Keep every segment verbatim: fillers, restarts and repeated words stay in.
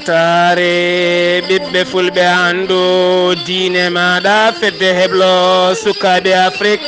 Taare ɓiɓɓe fulɓe, anndu diine maaɗa, fedde heblo sukaaɓe Afrik.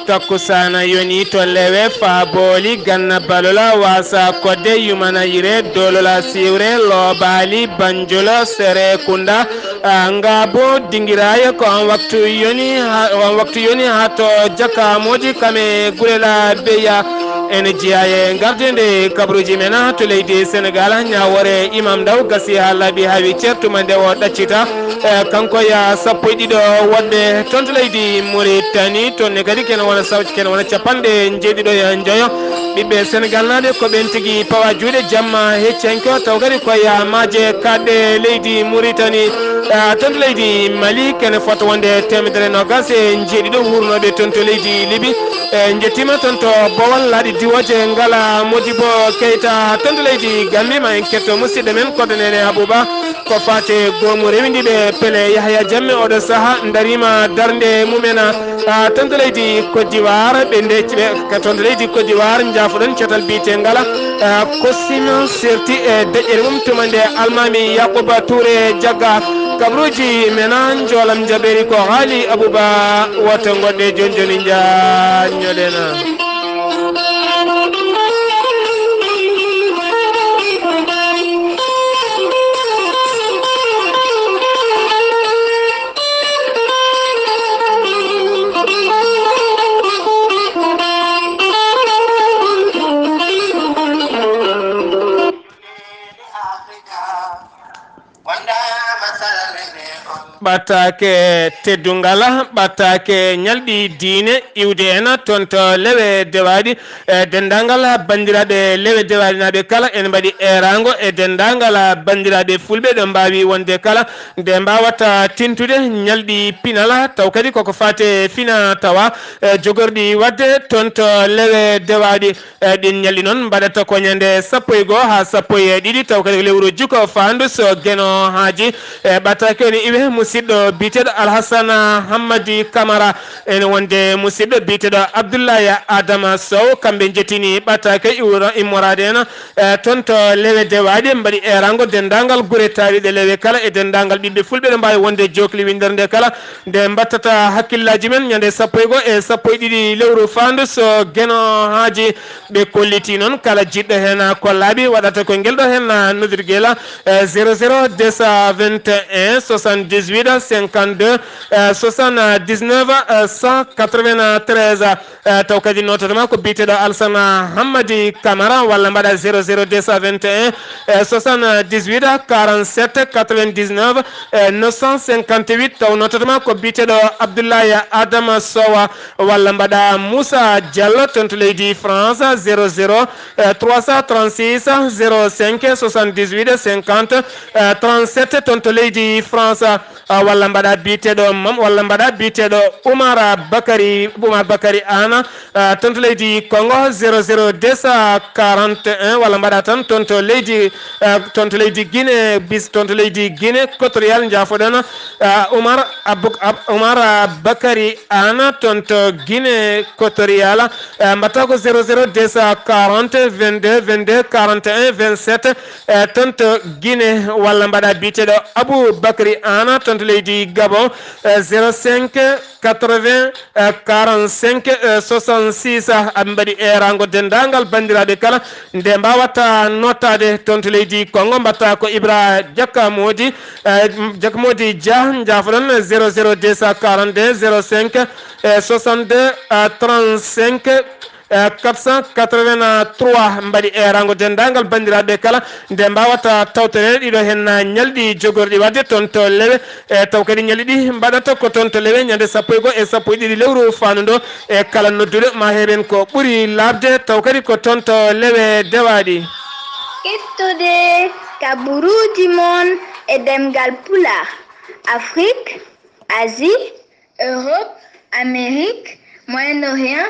Takkusaana yoni to lewe faa booli, ganna balola waasa kodde, yumana yire, dolola siwre, loobaali, banjolo, sere kunda, a, ngabo, dingiraaye, ko on waktu yoni ha, on waktu yoni haa to jakka mooji kame gurela beya. Ene jeyaa e gardinde kabaruuji men to leydi Senegal, ñaawoore Imam Ndaw gasi haa laaɓi haa wi ceer tuma nde o ɗaccita. E, kanko ya sappo e ɗiɗo woɗɓe toon to leydi Mauritanie, toon ne kadi kene wona sawti, kene wona capanɗe njeeɗiɗo e njoyo. Ɓiɓɓe Senegal naaɓe ko ɓen tigi pawa juuɗe jamma heccanke o, taw kadi ko ya maaje kaɗɗe leydi Mauritanie. E, toon to leydi Mali kene fota wonde teemedere noogas e njeeɗiɗo wuurnooɓe toon to leydi Libi. E, njettiima toon to Bowal, laaɗe diwooje ngala Modibo Keita. Toon to leydi Gambi, ma en ketto musidɗo men Koddo Nene Abuba. Ko faate goomu rewindiiɓe pele Yahya Jammeh oɗo saha ndariima darnde mumen. A, toon to leydi Côte d'Ivoire, ɓe ndecci ɓe, ka toon to leydi Côte d'Ivoire, njaafoɗon catal biyeteengala, a, Kosima serti e deƴƴere mum tuma nde Almaami Yakuba Touré jagga. Kabaruuji men, a, njoolam njaɓeeri ko Haali Abuba, wota ngoɗɗe jooni jooni njaññoɗen. Ɓattaake teddungal, ɓattaake ñalɗi diine, iwde en toon to Lewe Dewaaɗi. E denndaangal banndiraaɓe Lewe Dewaaɗi naaɓe kala, ene mbaɗi eeraango e denndaangal banndiraaɓe fulɓe ɗo mbaawi wonde kala, nde mbaawata tintude ñalɗi pinal, taw kadi koko faate fina tawa, e, jogorɗi waɗde toon to Lewe Dewaaɗi. E, ɗin ñalɗi noon mbaɗata ko ñande sappo e goo haa sappo e ɗiɗi, taw kadi ko lewru juko faandu so Geno Haaji. E, ɓattaake ene iwe musidɗo biyeteeɗo Alhassana Hammadi Kamara, ene wonde musidɗo biyeteeɗo Abdoulaye Adama Sow. Kamɓe njettini ɓattaake iwra-, immoraade en, e, toon to Lewe Dewaaɗi, mbaɗi eeraango denndaangal gure taariiɗe Lewe kala e denndaangal ɓiɓɓe fulɓe ɗo mbaawi wonde jookli winndere nde kala. Nde mbattata hakkillaaji men ñande sappo e goo e sappo e ɗiɗi lewru faandu so Geno Haaji. Ɓe kolliti noon kala jiɗɗo heen ko laaɓi waɗata ko ngel ɗo heen noddirgel, eh, zéro zéro deux cent vingt et un soixante-dix-huit cinquante-deux, eh, soixante-dix-neuf, eh, cent quatre-vingt-treize. Eh, taw kadi nootata ma ko biyeteeɗo Alsana Hammadi Camara, walla mbaɗa zéro zéro deux cent vingt et un, eh, soixante-dix-huit quarante-sept quatre-vingt-dix-neuf, eh, neuf cent cinquante-huit. Taw nootata ma ko biyeteeɗo Abdoulaye Adama Sowa, walla mbaɗa Moussa Diallo toon to leydi France, zéro zéro, eh, trois cent trente-six zéro cinq soixante-dix-huit cinquante, eh, trente-sept toon to leydi France. Ah, walla mbaɗa biyeteeɗo Mam-, walla mbaɗa biyeteeɗo Oumar Bakary, Oumar Bakary Anne, ah, toon to leydi Congo, zéro zéro deux cent quarante et un, walla mbaɗa tan toon to leydi, ah, toon to leydi Guinée bis-, toon to leydi Guinée Équatoriale, njaafoɗon, ah, Oumar Abou-, Ab-, Oumar Bakary Anne toon to Guinée Équatoriale, ah, mbaɗta ko zéro zéro deux cent quarante vingt-deux vingt-deux quarante et un vingt-sept, eh, toon to Guinée, walla mbaɗa biyeteeɗo Aboubacry Anne toon to leydi Gabon, eh, zéro cinq quatre-vingts, eh, quarante-cinq, eh, soixante-six. Aɓe mbaɗi eeraango denndaangal banndiraaɓe kala nde mbaawata nottaade toon to leydi Congo, mbaɗta ko Ibra Jakka Modi, eh, Jakka Modi Dia, njaafoɗon, zéro zéro deux cent quarante-deux zéro cinq, eh, soixante-deux, eh, trente-cinq, eh, quatre cent quatre-vingt-trois. Mbaɗi eeraango denndaangal banndiraaɓe kala nde mbaawata tawtoreede ɗiɗo heen ñalɗi jogorɗi waɗde toon to Lewe, e taw kadi ñalɗi ɗi mbaɗata ko toon to Lewe ñande sappo e goo e sappo e ɗiɗi lewru faandu ndo. E kala nodduɗo ma heɓen ko ɓuri laaɓde, taw kadi ko toon to Lewe Dewaaɗi. Kettude kabaruuji mon e ɗemngal Pulaar, Afrik, Asie, Europe, Amérique, Moyen-Orient,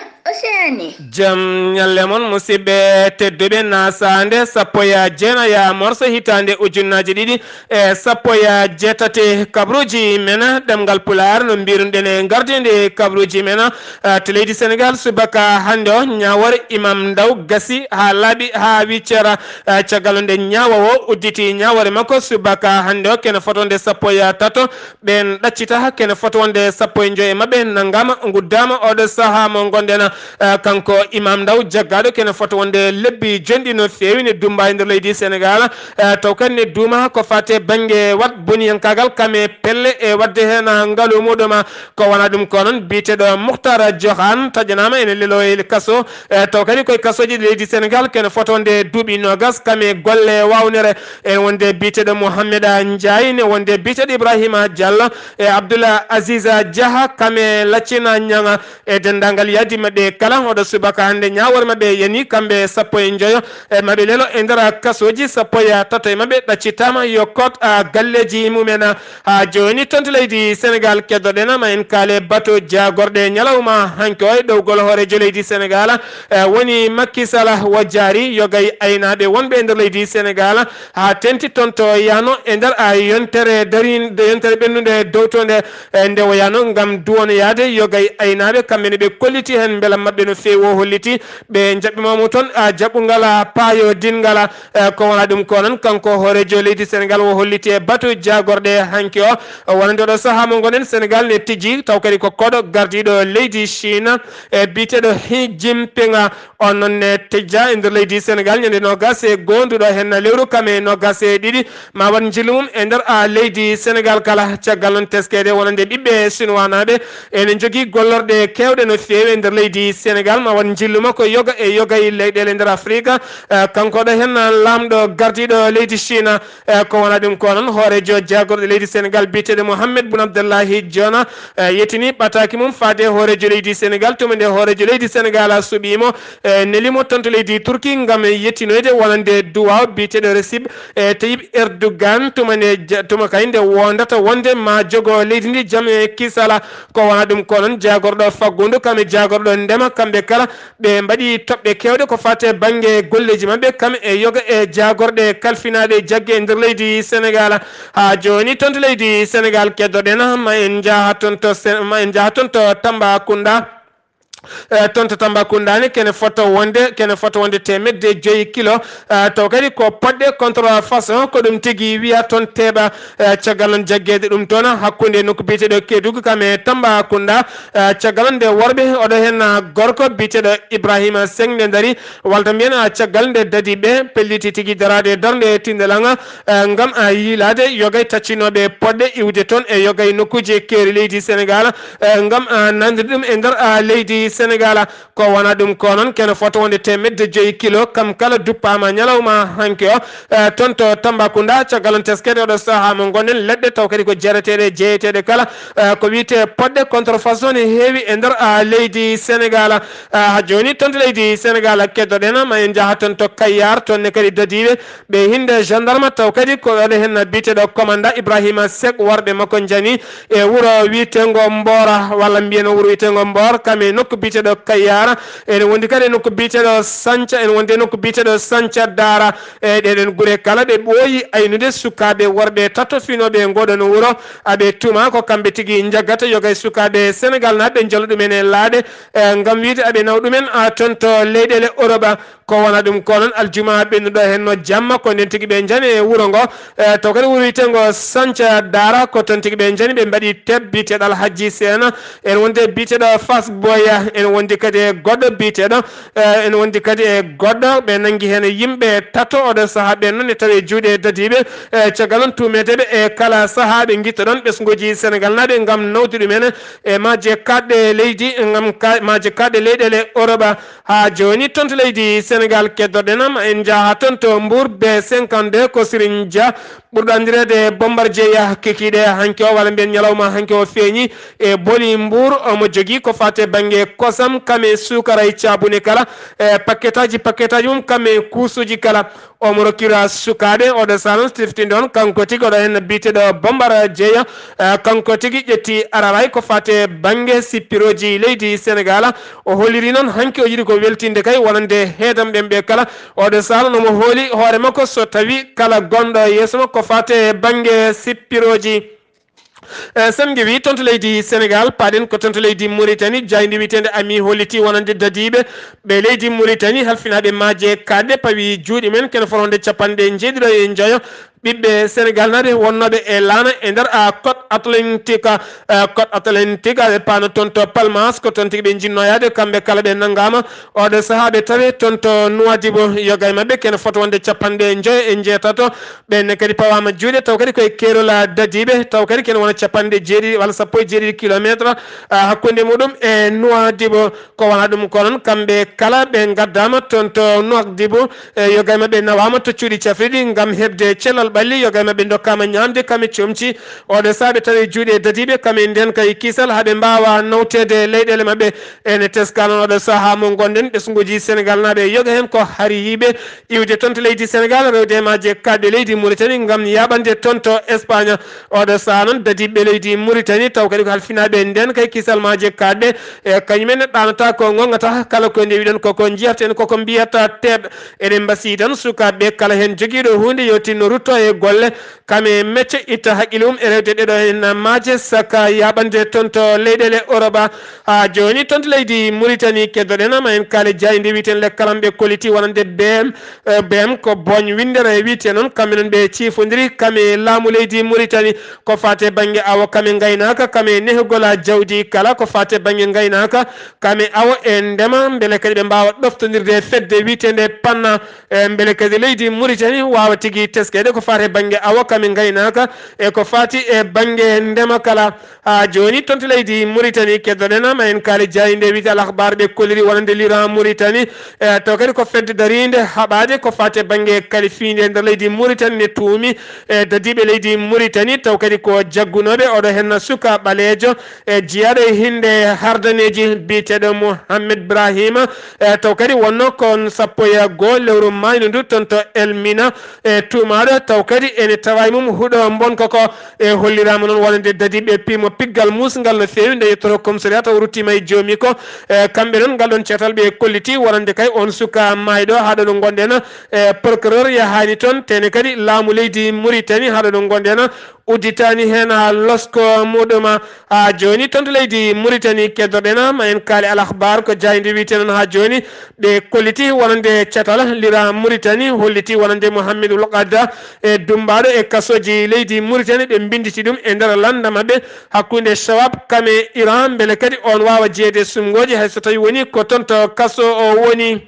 Jam ñalle mon, musidɓe tedduɓe. Nasaande sappo e jeenaya morso hitaande ujunnaaji ɗiɗi e sappo e jeetati, kabruuji men ɗemngal Pulaar, no mbiruɗen e ngardiinde kabruuji men, eh, to leydi Senegaal, subaka hannde o, ñaawoore Imam Ndaw gasi haa laaɓi, haa wiccera. Eh, caggal nde ñaawo o udditi ñaawoore makko, subaka hannde o, kene fotoo nde sappo e tato, ɓeen ɗaccita kene fotoo nde sappo e joy e maɓɓe nanngaama, nguddaama oɗo sahaa mo ngonɗen. Eh, kanko Imam Ndaw jaggaaɗo kene fotoo nde lebbi jonɗi no feewi ne dummba e nder leydi Senegaal. Eh, taw kadi ne duuma ko faati e bannge wat boniyankaagal kam e pelle e waɗde heen ngalu muɗum. Ko wonaa ɗum ko noon, biyeteeɗo Muhtar Johan taƴanaama ene leloo e kaso. Eh, taw kadi koye kasooji leydi Senegaal kene fotoo nde duuɓi noogas kam e golle waawnere. Ene wonde biyeteeɗo Mohamed Ndiaye, ne wonde biyeteeɗo Ibrahima Diallo e Abdoul Aziz Diaha kam e Laccina Niang e denndaangal yaadi maɓɓe kala. Oɗo subaka hannde ñaawoore maɓɓe yani kamɓe sappo e joyo e maɓɓe lelo e nder kasooji, sappo e tato e maɓɓe ɗaccitaama yo koot a galleeji mumen. Haa jooni toon to leydi Senegaal keddoɗen ma en kaale batu jaagorɗe ñalawma hanki o e ɗowgol hooreejo leydi Senegaal, eh, woni Macky Sall. Wo jaari yogay aynaaɓe wonɓe e nder leydi Senegaal haa teeŋti toon to yano e nder a yontere darin-, yontere ɓennunde dowtonde, eh, nde o yano ngam duwonoyaade yogay aynaaɓe, kamɓe ne ɓe kolliti heen mbela maɓɓe no feewi o holliti ɓe jaɓɓimaamo toon, a jaɓɓungal a paayodingal. Eh, ko wonaa ɗum ko noon, kanko hooreejo leydi Senegaal o holliti e batu jaagorɗe hanki o, o wonande oɗo sahaa mo ngonɗen Senegaal ne tijji, taw kadi ko koɗo gardiiɗo leydi Chine, e biyeteeɗo Xi Jinping. On noon ne tijja e nder leydi Senegaal ñande noogas e goonduɗo heen lewru kam e noogas e ɗiɗi, ma waɗ njillu mum e nder a leydi Senegaal kala. Caggal noon teskeede wonande ɓiɓɓe Sinuwaanaaɓe ene njogii gollorɗe keewɗe no feewi e nder leydi Senegaal, ma waɗ njillu makko yoga e yoga e leyɗeele nder Afrika. Eh, kanko ɗo heen laamɗo gardiiɗo leydi Chine, eh, ko wonaa ɗum ko noon, hooreejo jaagorɗe leydi Senegaal biyeteeɗo Mohamed Boun Abdallahi Dionne, eh, yettini ɓataaki mum faade hooreejo leydi Senegaal, tuma nde hooreejo leydi Senegaal a suɓii mo, eh, neli mo toon to leydi Turki ngam yettinoyde wonande duwaaw biyeteeɗo Recep, eh, Tayyip Erdogan, tuma nde ja-, tuma kay nde wondata wonde ma jogo leydi ndi jam e kisala. Ko wonaa ɗum ko noon, jaagorɗo faggundu kam e jaagorɗo ndema, kamɓe kala ɓe mbaɗi toɓɓe keewɗe ko faati e bannge golleeji maɓɓe kam e yoga e jaagorɗe kalfinaaɗe jagge e nder leydi Senegaal. Haa jooni toon to leydi Senegaal keddoɗen, ma en njaha toon to Sen-, ma en njaha toon to Tambacounda. Eh, toon to Tambacounda ne kene fotoo wonde, kene fotoo wonde teemedde joyi kilo. Eh, taw kadi ko poɗɗe contrefaçon ko ɗum tigi wiya toon teeɓa. Eh, caggal noon jaggeede ɗum toon hakkunde nokku biyeteeɗo Kédougou kam e Tambacounda. Eh, caggal noon nde worɓe oɗo heen, ah, gorko biyeteeɗo Ibrahima Seck nde dari, walta mbiyen, ah, caggal nde dadi ɓe pelliti tigi daraade e darnde Tindelanga, eh, ngam, ah, yiilaade yogay taccinooɓe poɗɗe iwde toon e yogay nokkuuji e keeri leydi Senegaal, eh, ngam, ah, nandude ɗum e nder, ah, leydi Senegaal. Ko wonaa ɗum ko noon, kene fotoo wonde teemedde joyi kilo, kam kala duppaama ñalawma hanki o, eh, toon to Tambacounda, caggal noon teskeede oɗo sahaa mo ngonɗen, leɗɗe taw kadi ko jareteeɗe, jeeyeteeɗe kala, eh, ko wiyetee poɗɗe contrefaçon ne heewi e nder, ah, leydi Senegaal. Ah, haa jooni toon to leydi Senegaal keddoɗen, ma en njaha toon to Kayar, toon ne kadi dadiiɓe ɓe hinde gendarme, taw kadi ko oɗo heen biyeteeɗo commandant Ibrahima Seck, worɓe makko njani e wuro wiyeteengo Mboora, walla mbiyen wuro wiyeteengo Mboor, kam e nokku biyeteeɗo Kayar. Ene wondi kadi e nokku biyeteeɗo Sanca, ene wondi e nokku biyeteeɗo Sanca Daara. E ɗeɗen gure kala ɓe ɓooyi aynude sukaaɓe worɓe tato finooɓe e ngoɗon wuro. Aɓe tuma ko kamɓe tigi njaggata yogay sukaaɓe Senegaal naaɓe ɓe njalla ɗumen e laaɗe, e ngam wiide aɓe nawa ɗumen, a, toon to leyɗeele Europe. Ko wonaa ɗum ko noon, aljuma ɓennuɗo heen no jamma, ko nden tigi ɓe njani e wuro ngo. E, taw kadi wuro wiyeteengo Sanca Daara, ko toon tigi ɓe njani, ɓe mbaɗi teb biyeteeɗo Alhaji Seena, en wonde biyeteeɗo Fas Boya, en wondi kadi e goɗɗo biyeteeɗo, e, en wondi kadi e goɗɗo, ɓe nanngi heen yimɓe tato. Oɗo sahaa ɓeen noon ne tawi e juuɗe dadiiɓe, e, caggal noon tuumeede ɓe e kala sahaa ɓe ngitta ɗoon ɓesnguuji Senegaal naaɓe ngam nawde ɗumen e maaje kaaɗɗe leydi, ngam ka-, maaje kaaɗɗe leyɗeele Europe. Haa jooni toon to leydi Sénégal keddoɗen, ma en njaha toon to Mbour, B cinquante-deux, ko Serigne Dia, ɓurɗo anndireede Bombardier Yah kikiiɗe. Hanki o, walla mbiyen ñalawma hanki o, feeñi e Boli Mbour. Omo jogii ko faati e bannge kosam, kam e suukara e caabune kala, e paquetaaji, paquetaaji mum, kam e kuusuuji kala. Omo rokkira sukaaɓe. Oɗo saha noon, siftinde on, kanko tigi, oɗo heen biyeteeɗo Bombardier Yah, e, kanko tigi ƴetti araray ko faati e bannge sippirooji leydi Sénégal. O holliri noon hanki o yiɗi ko weltinde kay wonande heedam ɓen ɓe kala. Oɗo saha noon omo hooli hoore makko so tawi kala gonɗo yeeso makko ko faati e bannge sippirooji. E, sen ngewi toon to leydi Sénégal, paaɗen ko toon to leydi Mauritanie, jayndi wiyeteende Ami holliti wonande dadiiɓe ɓe leydi Mauritanie, halfinaaɓe maaje kaaɗɗe, pawi juuɗe mum en kene fotande capanɗe njeeɗiɗo e njoyo. Ɓiɓɓe Sénégal naaɓe wonnooɓe e laana e nder, a, Côte Atlantique, a, Côte Atlantique, aɓe paano toon to Palmas, ko toon tigi ɓe njinnoo yahde, kamɓe kala ɓe nanngaama. Oɗo saha ɓe tawe toon to Nouadhibou, yoga e maɓɓe kene fota wonde capanɗe njoyo e njeetato. Ɓenne kadi pawaama juuɗe, taw kadi koye keerol dadiiɓe, taw kadi kene wona capanɗe jeeɗiɗi walla sappo e jeeɗiɗi kilometre, a, hakkunde muɗum e Nouadhibou. Ko wona ɗum ko noon, kamɓe kala ɓe ngaddaama toon to Nouadhibou, e, yoga e maɓɓe nawaama to cuuɗi cafriɗi ngam heɓde cellal ɓalli, yoga e maɓɓe ndokkaama ñaamde, kam e comci. Oɗo saha ɓe tawi juuɗe dadiiɓe, kam e ndeen kay kisal, haa ɓe mbaawa nawteede leyɗeele maɓɓe. Ene teska noon oɗo saha mo ngonɗen, ɓesnguuji Sénégal naaɓe, yoga heen ko hariyiiɓe iwde toon to leydi Sénégal, rewde e maaje kaaɗɗe leydi Mauritanie ngam yaaɓande toon to Espagne. Oɗo saha noon, dadiiɓe leydi Mauritanie, taw kadi ko halfinaaɓe ndeen kay kisal maaje kaaɗɗe, e kañum en ɗaanata ko ngonngata, kala ko nde wiɗen koko njiyata en, koko mbiyata teeɓ. Eɗen mbasiyii tan sukaaɓe kala heen jogiiɗo huunde yo tinno rutto e golle, kam e mecce, itta haqqille mum e rewde ɗeɗo heen maaje, saka yaaɓande toon to leyɗeele Europe. Haa jooni toon to leydi Mauritanie, keddoɗen ma en kaale jaaynde wiyeteende Lekkalam, ɓe kolliti wonande B M, eh, B M ko Boñ Winndere wiyetee noon, kamɓe noon ɓe ciifondiri kam e laamu leydi Mauritanie, ko faati e bannge awo kam e ngaynaaka, kam e nehgol jawdi kala, ko faati e bannge ngaynaaka, kam e awo e ndema, mbele kadi ɓe mbaawa ɗoftondirde fedde wiyeteende Panna, eh, mbele kadi leydi Mauritanie waawa tigi teskeede ko faati e bannge awo kam e ngaynaaka, e ko faati e bannge ndema kala. Haa jooni, toon to leydi Mauritanie, keddoɗen ma en kaali jaaynde wiyetee Al Akhbar, ɓe kolliri wonande l'Iran Mauritanie, e taw kadi ko fedde dariinde haɓaade ko faati e bannge kalifiinde nder leydi Mauritanie, ne tuumi e dadiiɓe leydi Mauritanie, taw kadi ko jaggunooɓe oɗo heen suka ɓaleejo, e jiyaaɗo e hinnde hardaneeji biyeteeɗo Mohamed Brahima, e taw kadi wonnoo ko on sappo e goo lewru maaynu ndu toon to El Mina, e tuumaaɗo taw kadi ene tawa e mum huɗo mbonka ko. E holliraama noon wonande dadiiɓe piimo piggal muusngal no feewi, nde yettoto commissariat taw ruttiima e joomi ko. E kamɓe noon ngal ɗoon cetal ɓe kolliti wonande kay on suka maayɗo, haa ɗo no ngonɗen, e procureur yahaani toon, tene kadi laamu leydi Mauritanie haa ɗo no ngonɗen udditaani heen haa losko muɗum. Haa jooni toon to leydi Mauritanie keddoɗen ma en kaali Al Akhbar, ko jaaynde wiyetee noon haa jooni ɓe kolliti wonande catal l'Iran Mauritanie, holliti wonande Mohamed Ould Ghadda e dummbaaɗo e kasooji leydi Mauritanie, ɓe mbinnditi ɗum e nder lannda maɓɓe hakkunde Shabab kam e Iran, mbele kadi on waawa jeyeede sumngooji hay so tawi woni ko toon to kaso o woni.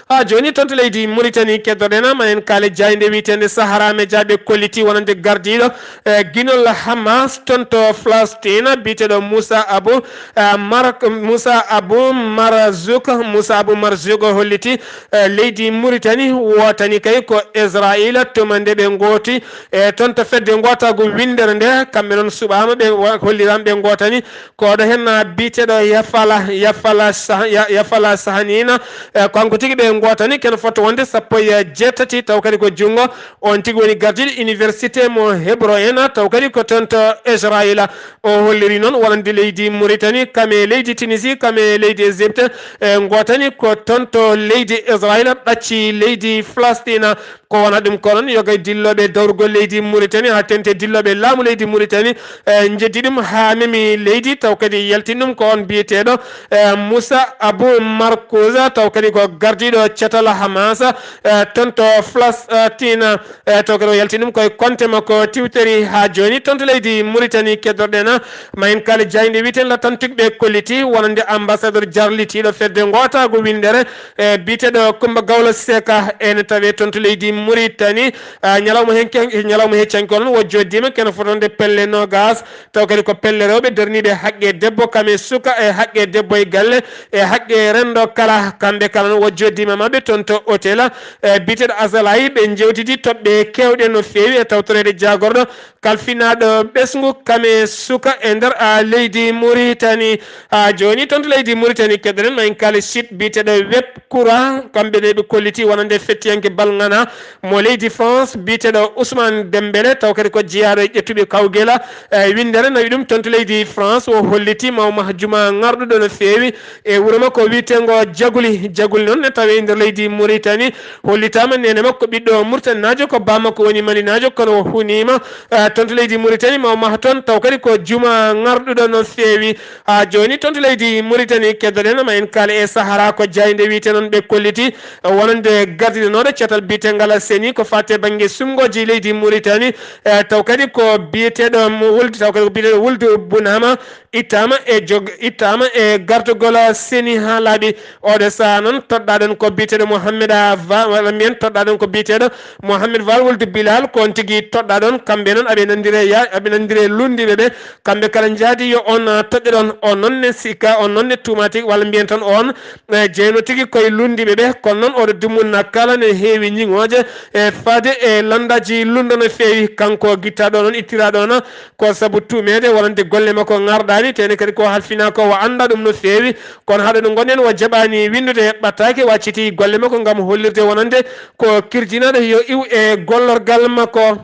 Haa jooni toon to leydi Mauritanie keddoɗen ma en kaali jaaynde wiyeteende Sahara Media, ɓe kolliti wonande gardiiɗo, e ginol Hamas toon to Palestine biyeteeɗo Moussa Abou, e, Mar-, Moussa Abou Marzouk. Moussa Abou Marzouk o holliti, e, leydi Mauritanie wootani kay ko Israila tuma nde ɓe ngooti, e, toon to fedde ngootaagu winndere nde, kamɓe noon suɓaama, ɓe wa-, holliraama ɓe ngootani ko oɗo heen biyeteeɗo Yafala, Yafala Sah-, Ya-, Yafala Sahanina, e, kanko tigi ɓe ngootani kene fota wonde sappo e jeetati, taw kadi ko junngo on tigi woni gardiiɗo université mo Hebron en, taw kadi ko toon to Israila. O holliri noon wonande leydi Mauritanie kam e leydi Tunisie kam e leydi Égypte, e ngootani ko toon to leydi Israila ɗacci leydi Palestine. Ko wona ɗum ko noon, yoga e dillooɓe dawrugol leydi Mauritanie, haa teeŋti e dillooɓe laamu leydi Mauritanie, e njeddi ɗum haa memi leydi, taw kadi yaltini ɗum ko on biyeteeɗo, e, Moussa Abou Markouza, taw kadi ko gardiiɗo catal Hamas, e, toon to Palestine, e, taw kadi o yaltini ɗum koye konte makko Twitter. Haa jooni toon to leydi Mauritanie keddoɗen ma en kaali jaaynde wiyeteende L'Authentique, ɓe kolliti wonande ambassadeur jarlitiiɗo fedde ngootaagu winndere, e biyeteeɗo Coumba Gawlo Seck ene tawee toon to leydi Mauritanie. A, ñalawma heen ke-, ñalawma heccanke o noon, wojjodiima kene fotande pelle noogaas, taw kadi ko pelle rewɓe darniiɓe haqqe debbo kam e suka, e haqqe debbo e galle, e haqqe renndo kala. Kamɓe kala noon wojjo Joddima maɓɓe toon to hôtel, e, biyeteeɗo Azalayi, ɓe njewtidi toɓɓe keewɗe no feewi e tawtoreede jaagorɗo kalfinaaɗo ɓesngu kame suka e nder, a, leydi Muritani. A, jooni toon to leydi Muritani, keddoɗen ma en kaali site biyeteeɗo Web Courant, kamɓe ne ɓe kolliti wonande fettiyanke balŋana mo leydi France biyeteeɗo Ousmane Dembélé, taw kadi ko jeyaaɗo e ƴettuɓe kawgela, e, winndere nawi ɗum toon to leydi France, o holliti maw mah juma ŋarɗuɗo no feewi e wuro makko wiyeteengo Jaguli. Jaguli noon ne tawe e nder leydi Muritani, hollitaama neene makko ɓiɗɗo Muritaninaajo, ko baa makko woni Malinaajo, kono o huniima, eh, toon to leydi Muritani, maw mah toon, taw kadi ko juma ŋarɗuɗo no feewi. Haa jooni toon to leydi Muritani, keddoɗen ma en kaali e Sahara, ko jaaynde wiyetee noon ɓe kolliti, eh, wonande gardinooɗo catal biyetengal seni ko faati e bannge suɓngooji leydi Muritani, eh, taw kadi ko biyeteeɗo mo Wuldu, taw kadi ko biyeteeɗo Wuldu Bunama, ittaama e jog-, ittaama e gardagol seni haa laaɓi. Oɗo sahaa noon toɗɗaa ɗoon ko biyeteeɗo Mohamed Val, walla mbiyen toɗɗaa ɗoon ko biyeteeɗo Mohamed Val wuldu Bilal, ko on tigi toɗɗaa ɗoon. Kamɓe noon aɓe nanndire ya-, aɓe nanndire lunndiiɓe ɓe. Kamɓe kala njaadi yo on, ah, toƴƴo ɗoon. On noon ne sikka, on noon ne tuumaa tigi, walla mbiyen tan on, eh, jeyno tigi koye lunndiiɓe ɓe. Kono noon oɗo dumunna kala ne heewi ñiŋooje, e faade e lanndaaji lunnda no feewi. Kanko gittaɗo noon, ittiraaɗo noon, ko sabu tuumeede wonande golle makko ŋarɗaani, tee ne kadi ko halfinaa ko, o anndaa ɗum no feewi. Kono hade no ngonɗen, o jaɓaani winndude, ɓattaaki, o acciti golle makko ngam hollirde wonande ko kirjinaaɗo yo iw e gollorgal makko.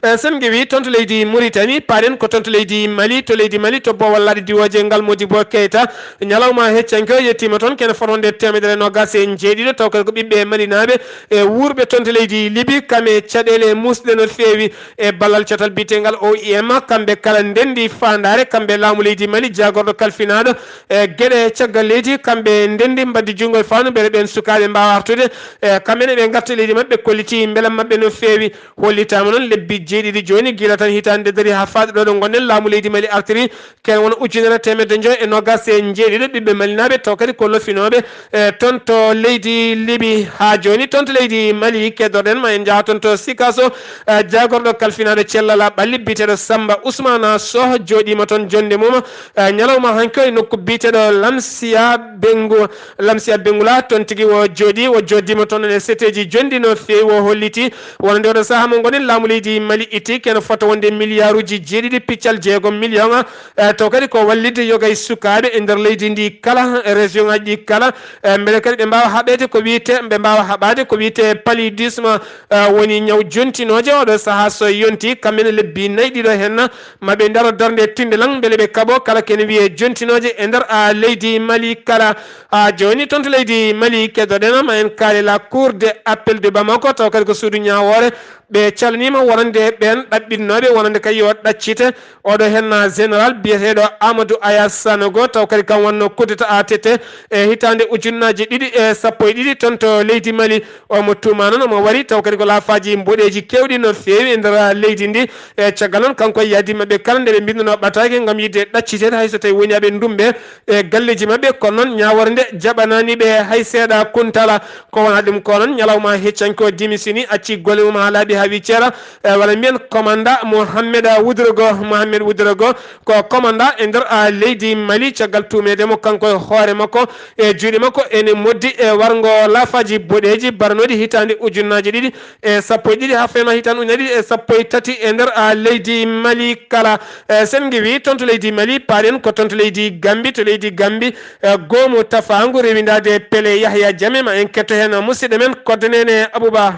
E, sen ngewi toon to leydi Muritani, paaɗen ko toon to leydi Mali. To leydi Mali, to boowal laaɗe diwooje ngal, Modibo Keita, ñalawma heccanke o yettiima toon kene fotwonde teemedere noogaas e njeeɗiɗo, taw kadi ko ɓiɓɓe malinaaɓe e wuurɓe toon to leydi Libi, kam e caɗeele muusɗe no feewi. E ballal catal biyetengal O I M, kamɓe kala ndenndi faandaare, kamɓe laamu leydi Mali, jaagorɗo kalfinaaɗo e geɗe caggal leydi, kamɓe ndenndi mbaddi junngo e faandu mbele ɓeen sukaaɓe mbaawa artude. E kamɓe ne ɓe ngarta leydi maɓɓe, kolliti mbelam maɓɓe no feewi. Hollitaama noon lebbi jeeɗiɗi jooni, gila tan hitaande dari haa faaɗi ɗo, ɗo ngonɗen, laamu leydi Mali artiri kene wona ujunere teemedde njoy e noogaas e njeeɗiɗo ɓiɓɓe malinaaɓe, taw kadi ko lofinooɓe, e, toon to leydi Libi. Haa jooni toon to leydi Mali, keddoɗen ma en njaha toon to Sikaso, e, jaagorɗo kalfinaaɗo cellal ɓalli biyeteeɗo Samba Ousmane Soh jooɗiima toon jonnde mum, e, ñalawma hanki o e nokku biyeteeɗo Lamsiya Bengu, Lamsiya Bengula, toon tigi o jooɗii, o jooɗiima toon e seteeji jonɗi no feewi, o holliti wonande oɗo sahaa mo ngonɗen, laamu leydi Mali itti kene fota wonde miliyaaruuji jeeɗiɗi piccal jeegom miliyoŋ, e, taw kadi ko wallitde yoga e sukaaɓe e nder leydi ndi kala, e région ŋaaji ɗi kala, e, mbele kadi ɓe mbaawa haɓeede ko wiyetee, ɓe mbaawa haɓaade ko wiyetee paludisme, e, woni ñaw jontinooje. Oɗo sahaa so yonti, kamɓe ne lebbi nayi ɗiɗo heen, ma ɓe ndaro darnde tinndelaŋ mbele ɓe kaɓo kala kene wiyee jontinooje e nder, a, leydi Mali kala. A, jooni toon to leydi Mali, keddoɗen ma en kaali la Cour de appel de Bamako, taw kadi ko suudu ñaawoore. Ɓe calniima wonande ɓeen ɗaɓɓinnooɓe wonande kay yo ɗaccite. Oɗo heen général biyeteeɗo Amadou Aya Sanogo, taw kadi kam wonno kudeta A T T e hitaande ujunnaaji ɗiɗi e sappo e ɗiɗi toon to leydi Mali. Omo tuumaa noon, omo wari taw kadi ko laafaaji mboɗeeji keewɗi no feewi e nder leydi ndi. E caggal noon, kanko e yaadiiɓe maɓɓe kala, nde ɓe mbinnunoo ɓataake ngam yiɗde ɗacciteede, hay so tawii woni aɓe ndumɓe e galleeji maɓɓe, kono noon ñaawoore nde jaɓanaani ɓe hay seeɗa kuntala. Ko wonaa ɗum ko noon, ñalawma heccanke o dimisini, acci golle mum haa laaɓi haa wii ceera, e, walla mbiyen commandant Mohamed Wudrogo, Mohamed Wudrogo, ko commandant e nder, a, leydi Mali, caggal tuumeede mo kanko e hoore makko e juuɗe makko ene moddi e warngo laafaaji boɗeeji baranooɗi hitaande ujunnaaji ɗiɗi e sappo e ɗiɗi haa fema hitaande ujunnaji ɗiɗi e sappo e tati e nder, a, leydi Mali kala. E, sen ngewi toon to leydi Mali, paaɗen ko toon to leydi Gambi. To leydi Gambi, e, goomu tafaangu rewindaade Pele Yahya Jammeh, ma en ketto heen musidɗo men Kodde Neene Abouba.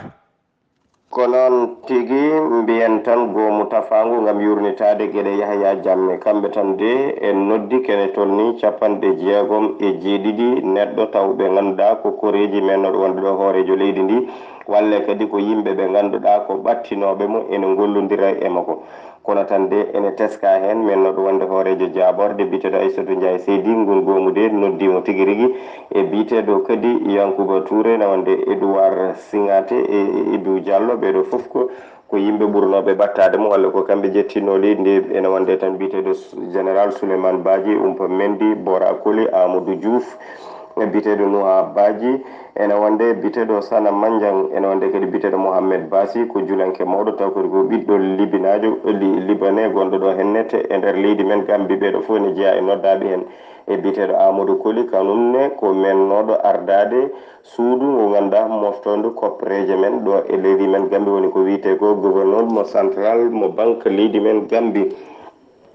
Ko noon tigi, mbiyen tan goomu tafaangu ngam yuurnitaade geɗe Yahya Jammeh. Kamɓe tan de en noddi kene tolnii capanɗe jeegom e jeeɗiɗi neɗɗo taw ɓe ngannduɗaa ko koreeji mennooɗo wonde ɗo hooreejo leydi ndi, walla kadi ko yimɓe ɓe ngannduɗaa ko ɓattinooɓe mo ene ngollondira e makko. Kono tan de ene teskaa heen mennooɗo wonde hooreejo jaaborɗe biyeteeɗo Aissata Ndiaye Seydi. Ngun goomu de noddiima tigi rigi e biyeteeɗo kadi Yankuba Touré, ene wonde Edouard Singate e Ibou Diallo. Ɓeeɗo fof ko, ko yimɓe ɓurnooɓe ɓattaade mo, walla ko kamɓe jettinnoo leydi ndi. Ene wonde tan biyeteeɗo Général Souleymane Badji, Oumpa Mendy, Bora Koli, Amadou Diouf, e biyeteeɗo Nuha Badji, ene wonde biyeteeɗo Sana Mandiang, ene wonde kadi biyeteeɗo Mohamed Bassi, ko julanke mawɗo, taw kadi ko ɓiɗɗo libinaajo, li-, libanais gonɗo ɗo hennete e nder leydi men Gambi. Ɓeeɗo fof ene jeyaa e noddaaɓe heen. E biyeteeɗo Amadou Koli, kanum ne ko mennooɗo ardaade suudu ngo ngannduɗaa moftoondu koppereeje men ɗo e leydi men Gambie, woni ko wiyetee ko gouverneur mo central mo banque leydi men Gambie.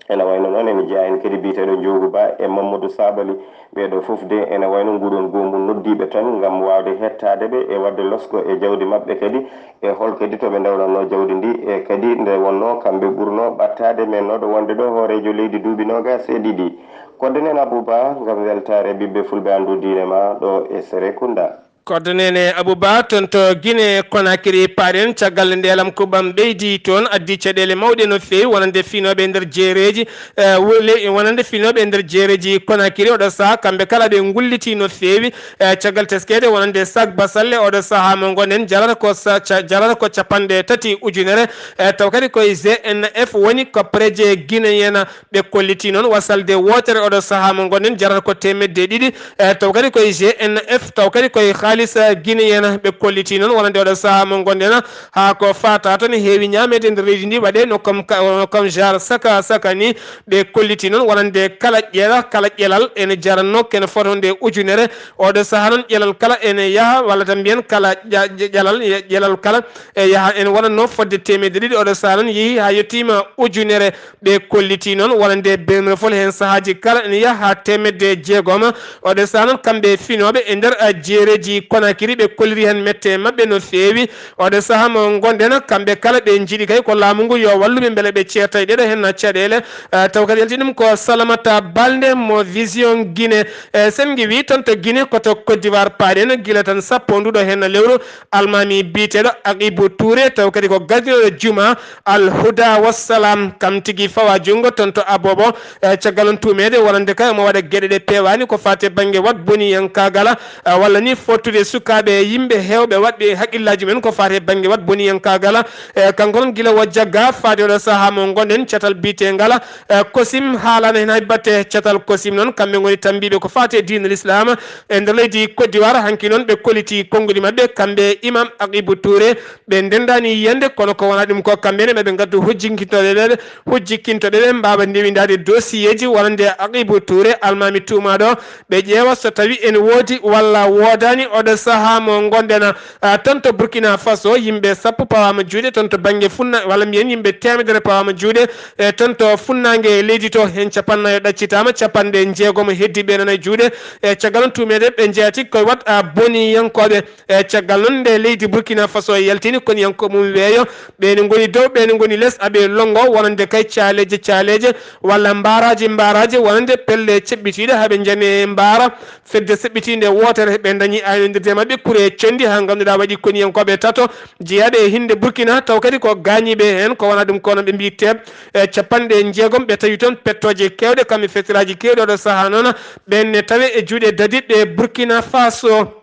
Ene wayno noon ene jeyaa heen kadi biyeteeɗo Njoogu Ba e Mamadou Sabali. Ɓeeɗo fof de ene wayno nguɗon goomu noddiiɓe toon ngam waawde hettaade ɓe e waɗde losko e jawdi maɓɓe kadi, e hol kadi to ɓe ndewlatnoo jawdi ndi, e kadi nde wonnoo kamɓe ɓurnoo ɓattaade mennooɗo wonde ɗo hooreejo leydi duuɓi noogaas e ɗiɗi. Kodde neen Abou Ba ngam weltaare ɓiɓɓe fulɓe anndu diine ma ɗo e Serekunda. Kodde neen Abou Ba toon to Guinée Conakry paaɗen caggal nde lam kuɓam ɓeydi toon addi caɗeele mawɗe no feewi wonande finooɓe e nder jeereeji, eh, wole-, wonande finooɓe e nder jeereeji Conakry oɗo sahaa kamɓe kala ɓe ngulliti no feewi, eh, caggal teskeede wonande sac basalle oɗo sahaa mo ngonɗen jarata ko sa-, ca-, jarata ko capanɗe tati ujunere, eh, taw kadi koye G N F woni koppereeje guinéen ɓe kolliti noon wasalde wootere oɗo sahaa mo ngonɗen jarata ko teemedde ɗiɗi, eh, taw kadi koye G N F, taw kadi koye haalis, eh, guinéen ɓe kolliti noon wonande oɗo sahaa mo ngonɗen haa ko faata tan heewi ñaameede nder leydi ndi waɗe no comme ka-, no comme genre saka saka ni ɓe kolliti noon wonande kala ƴeela, kala ƴelal ene jaranno kene fotonde ujunere. Oɗo sahaa noon ƴelal kala ene yaha walla tan mbiyen kala ƴa-, ƴe-, ƴelal, ƴelal kala e yaha ene wonatno fodde teemedde ɗiɗi. Oɗo sahaa noon yehi haa yettiima ujunere. Ɓe kolliti noon wonande Benrefol heen sahaaji kala ene yaha haa teemedde jeegom. Oɗo sahaa noon kamɓe finooɓe e nder, a, jeereeji Conakry ɓe kolliri heen mette maɓɓe no feewi. Oɗo sahaa mo ngonɗen kamɓe kala ɓe njiɗi kay ko laamu ngu yo wallu ɓe mbele ɓe ceerta e ɗeɗo heen caɗeele. A, taw kadi yalti ɗum ko Salamata Balde mo Vision Guinée. E, sen ngiwi toon to Guinée ko to Côte d'Ivoire paaɗen gila tan sappo nduɗo heen lewru. Almaami biyeteeɗo Aqibu Touré, taw kadi ko gardinooɗo juma Al Huda Wassalam, kam tigi fawa junngo toon to Abobo. E, caggal noon tuumeede wonande kay omo waɗa geɗe ɗe peewaani ko faati e bannge waɗ boniyankaagal, e, walla ni fottude sukaaɓe e yimɓe heewɓe waɗɓe haqqillaaji mumen ko faati e bannge waɗ boniyankaagal. E, kanko noon gila o jagga faade oɗo sahaa mo ngonɗen catal biyeteengal, e, kosim haalaano heen hay batte catal kosim noon kamɓe ngoni tammbiiɓe ko faati e diinal Islaam. E nder leydi Côte d'Ivoire, hanki noon ɓe kolliti konnguɗi maɓɓe, kamɓe Imam Aqibu Touré, ɓe ndenndaani yiyannde, kono ko wonaa ɗum ko kamɓe ne maɓe ngaddu hujjinkintooɓe ɓe, hujjinkintooɓe ɓe mbaawa ndewindaade dosiyeeji wonande Aqibu Touré, almaami tuumaaɗo, ɓe ƴeewa so tawi ene woodi walla woodaani. Oɗo sahaa mo ngonɗen, a, toon to Burkina Faso, yimɓe sappo pawaama juuɗe toon to bannge funna-, walla mbiyen yimɓe teemedere pawaama juuɗe, e toon to funnaange leydi to, heen capanɗe nayo ɗaccitaama, capanɗe jeegom heddi ɓe nana e juuɗe. E caggal noon tuumeede ɓe njeyaa tigi koye waɗ, a, boniyankooɓe. E caggal noon nde leydi Burkina Faso yaltini koniyankooɓe mum weeyo, ɓe ne ngoni dow, ɓe ne ngoni les, aɓe lonngo wonande kay caaleeje caaleeje, walla mbaaraaji mbaaraaji, wonande pelle ceɓɓitiiɗe, haa ɓe njane mbaara. Fedde seɓɓitiinde wootere, ɓe ndañi aynondirde maɓɓe kure conndi, haa ngannduɗaa waɗi koniyankooɓe tato jeyaaɓe e hinnde Burkina, taw kadi ko gaañiiɓe heen, ko wonaa ɗum kono ɓe mbiyi teeɓ, e capanɗe jeegom, ɓe tawi toon pettooje keewɗe, kam e fetiraaji keewɗi, oɗo sahaa noon, ɓeen ne tawe e juuɗe dadiiɓe Burkina Faso.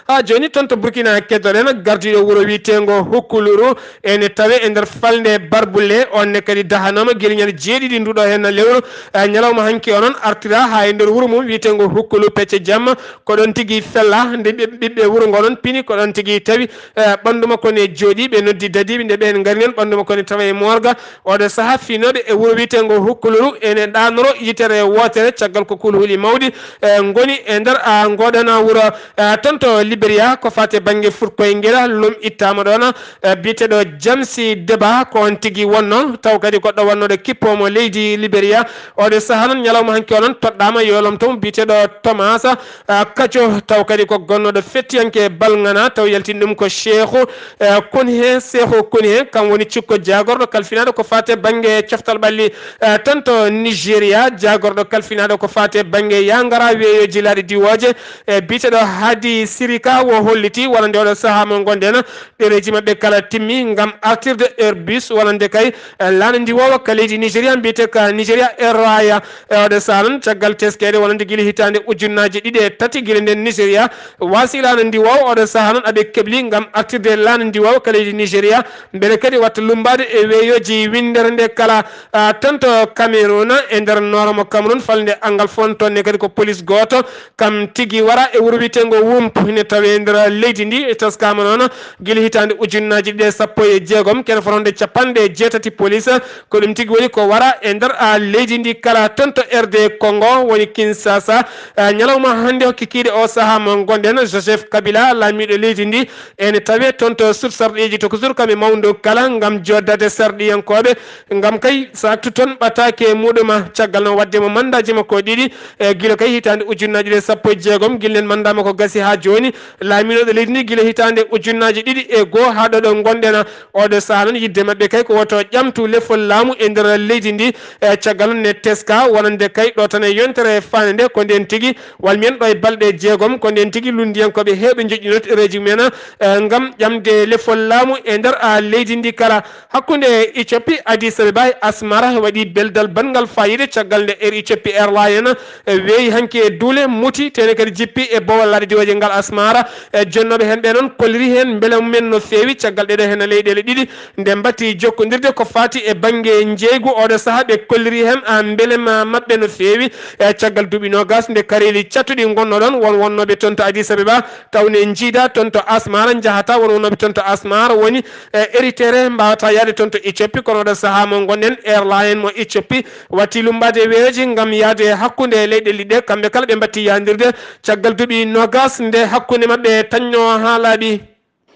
Haa jooni toon to Burkina keddoɗen, gardiiɗo wuro wiyeteengo Hukkuluru ene tawe e nder falnde Barbulle, oon ne kadi dahanooma gila ñande jeeɗiɗi nduɗo heen lewru, e ñalawma hanki o noon artira haa e nder wuro mum wiyeteengo Hukkulu pecce jamma, ko ɗoon tigi fella, nde ɓiɓ-, ɓiɓɓe wuro ngo noon pini, ko ɗoon tigi tawi, e, ɓanndu makko ne jooɗi, ɓe noddi dadiiɓe, nde ɓeen ngari noon ɓanndu makko ne tawa e morga. Oɗo sahaa finooɓe e wuro wiyeteengo Hukkuluru ene ɗaanoro yitere wootere caggal ko kulhuli mawɗi, e, ngoni e nder, a, ngoɗana wuro, e, toon to Liberia ko faati e bannge Furkoyngel lom ittaama ɗoon, e, biyeteeɗo James Deba ko oon tigi wonnoo, taw kadi goɗɗo wonnooɗo kippoomo leydi Liberia. Oɗo sahaa noon ñalawma hanki o noon toɗɗaama yo lomto mo biyeteeɗo Thomas, a, Kaco, taw kadi ko gonnooɗo fettiyanke balŋana, taw yaltini ɗum ko Cheikhou, e, Konhe, Cheikhou Konhe, kam woni cikko jaagorɗo kalfinaaɗo ko faati e bannge coftal ɓalli, e, toon to Nigeria, jaagorɗo kalfinaaɗo ko faati e bannge yangara weeyooji laaɗe diwooje, e, biyeteeɗo Hadi Sirika, wo holliti wonande oɗo sahaa mo ngonɗen, ɗereeji maɓɓe kala timmi ngam artirde Airbus wonande kay, e, laana ndiwoowa ka leydi Nigeria, mbiyetee ka Nigeria Air Raya. E oɗo sahaa noon, caggal teskeede wonande gila hitaande ujunnaaji ɗiɗi e tati, gila nden Nigeria waasi laana ndiwoowa, oɗo sahaa noon aɓe kebli ngam artirde laana ndiwoowa ka leydi Nigeria, mbele kadi watta lummbaade e weeyooji winndere nde kala, a, toon to Cameroun, e nder noora mo Cameroun, falnde Angal Fontonne kadi ko police gooto, kam tigi wara e wuro wiyeteengo Wumpu. Ine tawee nder leydi ndi, e taskaama noon gila hitaande ujunnaaji ɗiɗi e sappo e jeegom, kene fotande capanɗe jeetati police. Ko ɗum tigi woni ko wara e nder, a, leydi ndi kala. Toon to R D Congo woni Kinshasa, a, ñalawma hannde hokkikiiɗe o sahaa mo ngonɗen, Joseph Kabila, laamiiɗo leydi ndi, ene tawee toon to sut sarɗiiji to ko sut kam e mawndo kala ngam joddade sarɗiyankooɓe, ngam kay saaktu toon ɓataake muɗuma. Caggal noon waɗde mo mandaaji makko ɗiɗi, e gila kay hitaande ujunnaaji ɗiɗi e sappo e jeegom, gila nen mandat makko gasi haa jooni, laamiiɗo leydi ndi gila hitaande ujunnaaji ɗiɗi e goo haa ɗo ɗo ngonɗen. Oɗo sahaa noon yiɗde maɓɓe kay ko woto ƴamtu lefol laamu e nder leydi ndi. E caggal noon ne teska wonande kay ɗo tan e yontere faande nde, ko ndeen tigi wal mbiyen ɗo e balɗe jeegom, ko ndeen tigi lunndiyankooɓe heewɓe njoƴƴinoo ɗereeji mumen, e, ngam ƴamde lefol laamu e nder, a, leydi ndi kala. Hakkunde Ethiopie, Addis Abeba e Asmara waɗi beldal banngal faayiida caggal nde Air Ethiopie Airline, e, weeyi hanki e duule muti, tene kadi jippi e boowal laaɗe diwooje ngal Asmara. E, jonnooɓe heen ɓe noon kolliri heen mbele mumen no feewi caggal ɗeɗo heen leyɗeele ɗiɗi nde mbatti jokkondirde ko faati e bannge njeeygu. Oɗo sahaa ɓe kolliri heen, a, mbele ma maɓɓe no feewi, e, caggal duuɓi noogas nde kareeli cattuɗi ngonnoo ɗoon won wonnooɓe toon to Addis Abeba, taw ne njiida toon to Asmara njahata won wonnooɓe toon to Asmara woni, e, Eritere mbaawata yahde toon to Ethiopie, kono oɗo sahaa mo ngonɗen, airline mo Ethiopie watti lummbaade weeyoji ngam yahde hakkunde leyɗe ɗiɗi ɗe, kamɓe kala ɓe mbatti yahndirde caggal duuɓi noogas nde hakkunde maɓɓe tañnoo haa laaɓi.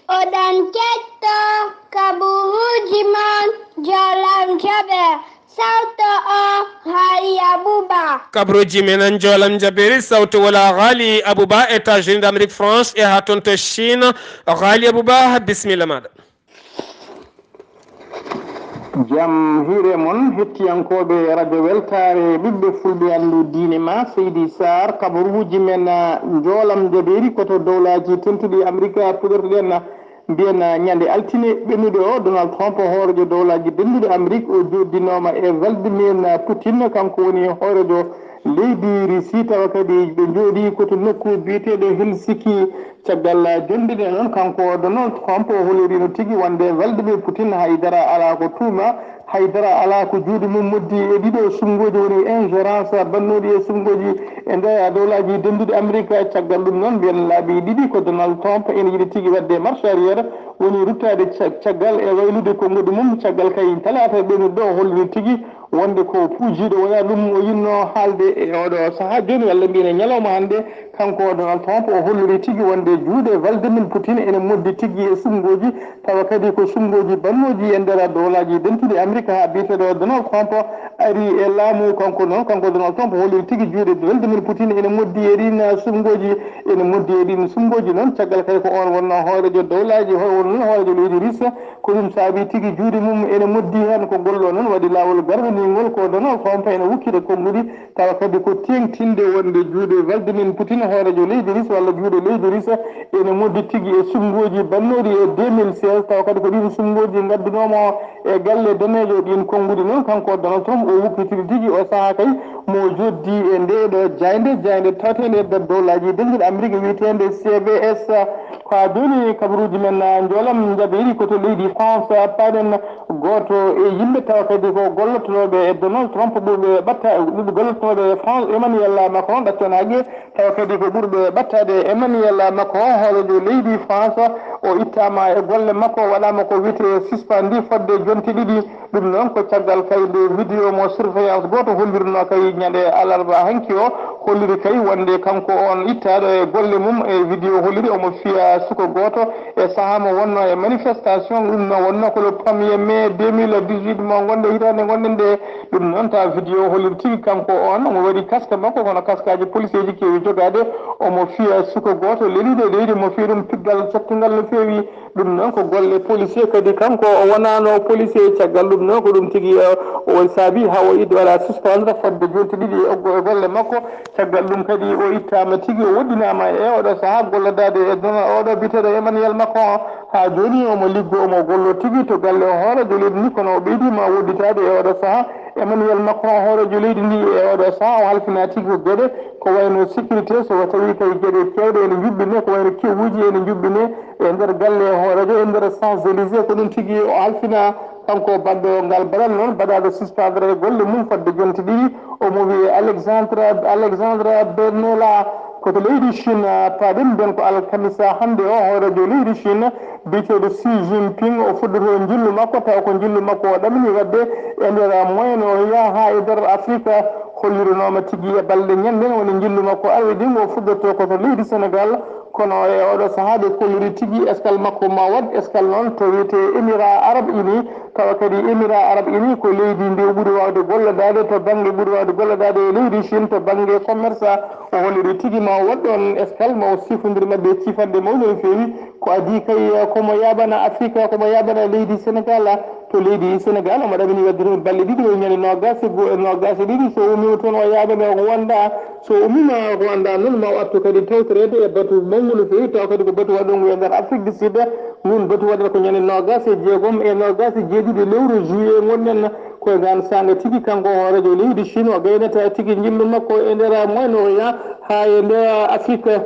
Oɗon ketto kaburuuji mon Jolam Joɓe, sawto o Haali Abuba. Kaburuuji men Jolam Jabeeri, sawto wala Haali Abuba, États-Unis d'Amérique, France, e haa toon to Chine. Haali Abuba, bisimilla maaɗa. Jam hiire mon, hettiyankooɓe Radio Weltaare, ɓiɓɓe fulɓe anndu diine ma, Seydi Sarr, kabaruuji men, ah, njoolam jabeeri ko to dowlaaji tentuɗi Amerika puɗortoɗen, mbiyen, ah, ñande altine ɓennuɗo o, Donald Trump, hooreejo dowlaaji denduɗi Amerik, o joɗɗinooma e Vladimir Putin, kanko woni hooreejo leydi Risi, tawa kadi ɓe njooɗi ko to nokku biyeteeɗo Helsinki. Caggal jonde nde noon, kanko Donald Trump o holliri no tigi wonde Vladimir Putin haydara alaa ko tuuma, haydara alaa ko juuɗe mum moddi e ɗiɗo suɓngooji, woni ingérence bannooɗi e suɓngooji e nder dowlaaji denduɗi Amerik. Caggal ɗum noon, mbiyen laabi ɗiɗi ko Donald Trump ene yiɗi tigi waɗde marche arrière, woni ruttaade ca-, caggal e waylude konnguɗi mum. Caggal kay talaata ɓennuɗo o holliri tigi wonde ko puujiiɗo wonaa ɗum o yinnoo haalde e oɗo sahaa jooni, walla mbiyen e ñalawma hannde. Kanko Donald Trump o holliri tigi wonde juuɗe Vladimir Putin ene moddi tigi e suɓngooji, tawa kadi ko suɓngooji bannooji e nder dowlaaji dentuɗi Amerik haa biyeteeɗo Donald Trump ari e laamu. Kanko noon, kanko Donald Trump holliri tigi juuɗe Vladimir Putin ene moddi e ɗiin suɓngooji, ene moddi e ɗiin suɓngooji noon. Caggal kay ko oon wonnoo hooreejo dowlaaji, ho-, wonnoo hooreejo leydi Russe. Ko ɗum saabi tigi juuɗe mum ene moddi heen. Ko ngol ɗoo noon waɗi laawol garwaniingol ko Donald Trump ene wukkiɗe konnguɗi, tawa kadi ko teeŋtinde wonde juuɗe Vladimir Putin, hooreejo leydi Russe, walla juuɗe leydi Russe, ene moddi tigi e suɓngooji bannooɗi e deux mille seize, tawa kadi ko ɗiin suɓngooji ngaddunooma o e galle daneejo. Ɗiin konnguɗi noon, kanko Donald Trump o wukkitiri tigi o sahaa kay mo joddi e ndee ɗoo jaaynde, jaaynde tawateende e nder dowlaaji denduɗi Amerik wiyeteende C B S. Ko haa jooni kabaruuji men, ah, njoolam jabeeri ko to leydi France, ah, paaɗen gooto e yimɓe tawa kadi ko gollotooɓe e Donald Trump ɓurɓe ɓatta-, ɓurɓe gollotooɓe e France, Emmanuel Macron, ɗacconaaki, tawa kadi ko ɓurɓe ɓattaade Emmanuel Macron, hooreejo leydi France, o ittaama e golle makko, waɗaama ko wiyetee suspendi fodde jonte ɗiɗi. Ɗum noon ko caggal kay nde vidéo mo surveillance gooto hollirnoo kay ñande alarba hanki o, holliri kay wonde kanko on ittaaɗo e golle mum e vidéo holliri omo fiya suka gooto e sahaa mo wonnoo e manifestation. Ɗum noon wonnoo ko le premier mai deux mille dix-huit mo ngonɗen, hitaande ngonɗen nde. Ɗum noon tawa vidéo holliri tigi kanko on omo waɗi casque makko, kono casqueaji policier ji keewi jogaade, omo fiya suka gooto leliiɗo e leydi, omo fiya ɗum piggal cottungal no feewi. Ɗum noon ko golle policier kadi, kanko o wonaano policier. Caggal ɗum noon ko ɗum tigi, eh, o saabi haa o yiɗi waɗa suspendre fodde jonte ɗiɗi e oggo-, e golle makko. Caggal ɗum kadi o ittaama tigi, o woɗɗinaama e oɗo sahaa gollodaade e dona-, oɗo biyeteeɗo Emmanuel Macron. Haa jooni omo liggo, omo gollo tigi to galle hooreejo leydi ndi, kono o ɓeydiima woɗɗitaade e oɗo sahaa. Emmanuel Macron, hooreejo leydi ndi, e oɗo sahaa o halfinaa tigi ko geɗe ko wayno sécurité, so tawi kay geɗe keewɗe ene njuɓɓine, ko wayno kewuuji ene njuɓɓine e nder galle hooreejo, e nder Champs-Élysées. Ko ɗum tigi o halfinaa, kanko baɗɗo ngal baɗal noon, baɗaaɗo suspendre e golle mum fodde jonte ɗiɗi. Omo wiyee Alexandre, Alexandre Benella. Ko to leydi Chine paaɗen, nden ko alkamisa hannde o, hooreejo leydi Chine biyeteeɗo Xi Jinping, o fuddoto njillu makko, tawa ko njillu makko o ɗamini waɗde e nder Moyen Orient haa e nder Afrique. Hollirunooma tigi e balɗe ñannden woni njillu makko arwi ɗin, o fuddoto ko to leydi Sénégal. Kono e oɗo sahaa ɓe kolliri tigi eskal makko ma waɗ, eskal noon to wiyetee Émirats Arabes Unis. Tawa kadi Émirats Arabes Unis ko leydi ndi o ɓuri waawde gollodaade to bannge, ɓuri waawde gollodaade e leydi Chine to bannge commerce. O holliri tigi ma o waɗ ɗoon eskal, ma o sifondir maɓɓe e cifanɗe mawɗe no feewi. Ko adii kay, ko mo yaaɓana Afrique, ko mo yaaɓana leydi Sénégal. To leydi Sénégal, omo ɗamini waɗde toon balɗe ɗiɗi, woni ñande noogaas e go-, noogaas e ɗiɗi. So o ummiima toon, o yaaɓana Rwanda. So o ummiima Rwanda noon, ma o artu kadi tawtoreede e batu mawngu no feewi, tawa kadi ko batu waɗungu e nder Afrique du Sud. Ngun batu waɗata ko ñande noogaas e jeegom e noogaas e jeeɗiɗi lewru juillet ngonɗen. Ko e ngaan saanga tigi, kanko hooreejo leydi Chine, o gaynata tigi njillu makko e nder Moyen Orient haa e nder Afrique.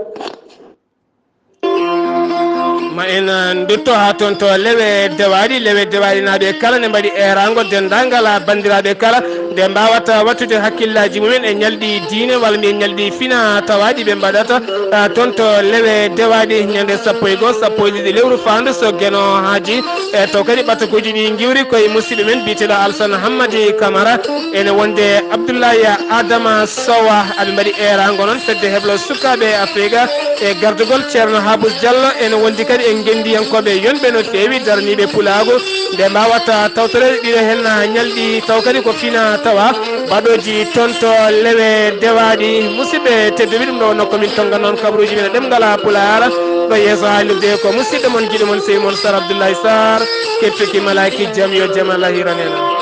Ma en, eh, ndutto haa toon to Lewe Dewaaɗi, Lewe Dewaaɗi naaɓe kala ne mbaɗi eeraango denndaangal, ah, banndiraaɓe kala nde mbaawata wattude hakkillaaji mumen e ñalɗi diine walla mbiyen ñalɗi fina tawaaɗi ɓe mbaɗata, ah, toon to Lewe Dewaaɗi ñande sappo e goo, sappo e ɗiɗi lewru faandu so Geno haaji. E taw kadi ɓatakuuji ɗi ngiwri koye musidɗo men biyeteeɗo Alsan Hammadi Kamara, ene wonde Abdoulaye Adama Sowa, aɓe mbaɗi eeraango noon fedde heblo sukaaɓe Afrika e gardugol Ceerno Habus Diallo, ene wondi kadi e ngenndiyankooɓe yonɓe no feewi daraniiɓe pulaagu nde mbaawata tawtoreede ɗiɗo heen ñalɗi, taw kadi ko fina tawa baɗooji toon to Lewe Dewaaɗi. Musidɓe tedduɓe, ɗum ɗo wonno ko min tonnga noon kabaruuji men e ɗemngal Pulaar. Ɗo yeeso haalirde ko musidɗo mon, giɗo mon, sewi mon Sar Abdoulaye Sarr, kettaki malaaki jam, yo jam Allah hiran en.